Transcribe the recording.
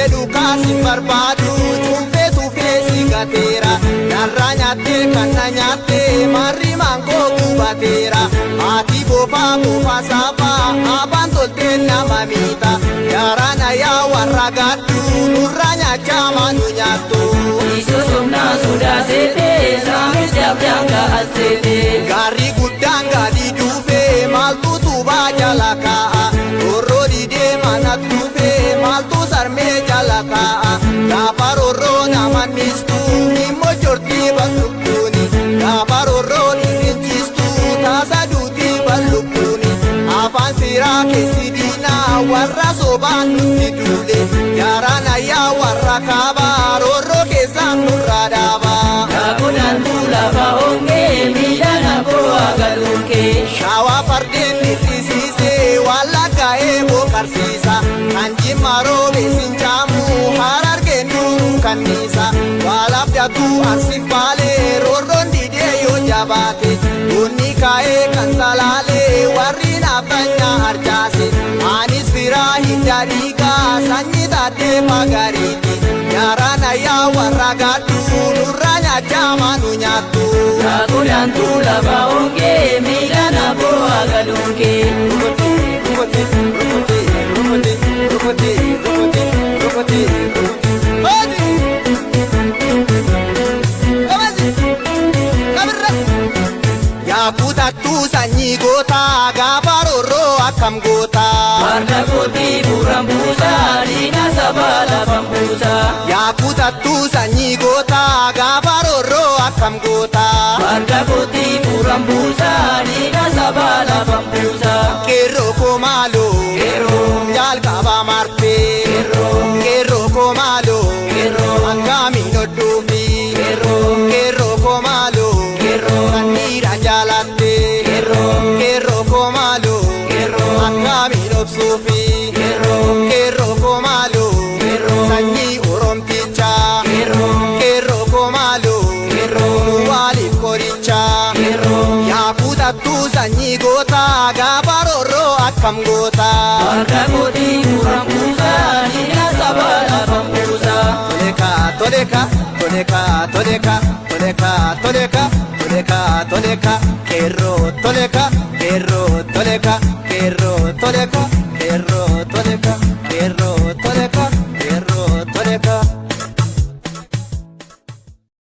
fedhu kaasin barbaadu cuunfee tuufee si gateera. Narraa nyaattee kan na nyaattee marri maangoo gubateera. Haati boofaa boofaa saafaa abbaan toltee nama miita. Jaarana yaa warra gaadhu nurraa nyaachaa maanu nyaattu. Isosomnaa sodaa seetee saamichaaf daangaa al seetee. Gaarri guddaan gadi duufee maaltu tuubaa jala kaa'a. Roorroo didee mana tuufee maaltu sarmee jala kaa'a. Gaafa roorroo nama niistu immoo jortii bal'ukkuuni. Gaafa roorroo dhiirinchiistu taasa duutii bal'ukkuuni. Afaan firaa keessi diinaa warra sobaan nutti duule. Jaaraan ayyaa warra kaabaa roorroo keessaan nurraa dhaabaa. Yaagodaan lafa hongee miidhaan abboo galuukee. Shawaa fardeen dhirrisiisee wallagga eeboo qarsiisa. Kan jimma roobe sincaamu harargeen nuruu kanniisa. Waalabdatu arsiif baalee roorroon didee yoo jabaate. Bunni kaa'ee kan salaalee warri naaftanya harcaase. Anis firaa hidda dhiigaa sanyii taaddee magariiti. Jaaraan ayyaa warra gaadhu nurraa nyaachaa maanu nyaattu. Yaagodaan lafa hongee miidhaan abboo galuukee. Rukuti, rukuti, rukuti, rukuti, rukuti, rukuti, rukuti, rukuti. Hodi! Kabasi! Kabirra! Yaa kutattuu sanyii gootaa gaafa roorroo akkam gootaa. Farda kootii bu'uuraan buusaa diina sabaa lafaan buusaa. Yaa kutattuu sanyii gootaa gaafa roorroo akkam gootaa. Farda kootii bu'uuraan buusaa diina sabaa lafaan buusaa. Qeerroo koo maaloo. Qeerroo. Jalqaba martee. Qeerroo. Qeerroo koo maaloo. Qeerroo. Akkamiin hodhuufi. Qeerroo. Qeerroo koo maaloo. Qeerroo. Kan dhiiraan jaalatte. Qeerroo. Qeerroo koo maaloo. Qeerroo. Akkamiin obsuufi. Qeerroo. Qeerroo koo maaloo. Qeerroo. Sanyii Oromtichaa. Qeerroo. Qeerroo koo maaloo. Qeerroo. Nu waaliif qorichaa. Qeerroo. Yaa kutattuu sanyii gootaa gaafa roorroo akkam gootaa. Farda kootii bu'uuraan buusaa diina sabaa lafaan buusaa. Toleka toleka toleka toleka toleka toleka toleka toleka qeerroo toleka qeerroo toleka qeerroo toleka qeerroo toleka.